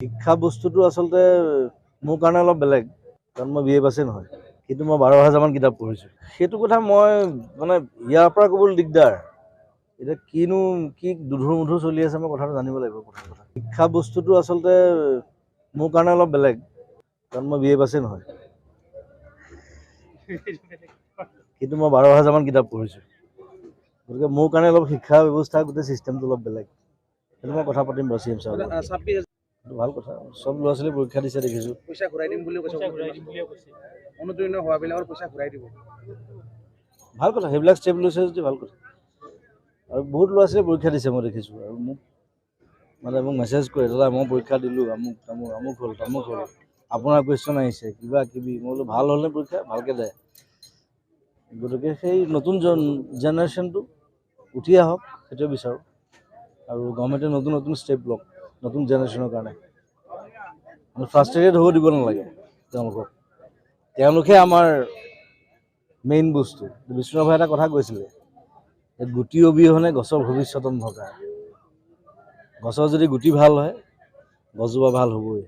শিক্ষা বস্তুটো আচলতে মোৰ কাৰণে অলপ বেলেগ, কাৰণ মই বি এ পাছেই নহয়, কিন্তু মই 12,000মান কিতাপ পঢ়িছোঁ। সেইটো কথা মই মানে ইয়াৰ পৰা ক'বলৈ দিগদাৰ। এতিয়া কিনো কি দুধুৰ মুধুৰ চলি আছে, মই কথাটো জানিব লাগিব। প্ৰথম কথা, শিক্ষা বস্তুটো আচলতে মোৰ কাৰণে অলপ বেলেগ, কাৰণ মই বি এ পাছেই নহয়, কিন্তু মই 12,000মান কিতাপ পঢ়িছোঁ। গতিকে মোৰ কাৰণে অলপ শিক্ষা ব্যৱস্থা গোটেই ছিষ্টেমটো অলপ বেলেগ। সেইটো মই কথা পাতিম বাৰু চি এম ছাৰৰ লগত। সেইটো ভাল কথা, চব ল'ৰা ছোৱালী পৰীক্ষা দিছে দেখিছোঁ। পইচা ঘূৰাই দিম বুলিও কৈছে, অনুত্তীৰ্ণ হোৱাবিলাকৰ পইচা ঘূৰাই দিব। ভাল কথা, সেইবিলাক ষ্টেপ লৈছে যদি ভাল কথা। আৰু বহুত ল'ৰা ছোৱালীয়ে পৰীক্ষা দিছে মই দেখিছোঁ, আৰু মোক মানে মোক মেছেজ কৰে, দাদা মই পৰীক্ষা দিলোঁ, আমুক তামুক আমুক হ'ল তামুক হ'ল, আপোনাৰ কুৱেশ্যন আহিছে কিবা কিবি। মই বোলো ভাল হ'লনে পৰীক্ষা, ভালকৈ দে। গতিকে সেই নতুন জেনেৰেশ্যনটো উঠি আহক, সেইটোৱে বিচাৰোঁ। আৰু গভৰ্ণমেণ্টে নতুন নতুন ষ্টেপ লওক নতুন জেনেৰেশ্যনৰ কাৰণে, মানে ফ্ৰাষ্ট্ৰেটেড হ'ব দিব নালাগে তেওঁলোকক। তেওঁলোকে আমাৰ মেইন বস্তু। বিষ্ণুৰাভাই এটা কথা কৈছিলে, গুটি অবিহনে গছৰ ভৱিষ্যত অন্ধকাৰ। গছৰ যদি গুটি ভাল হয়, গছজোপা ভাল হ'বই।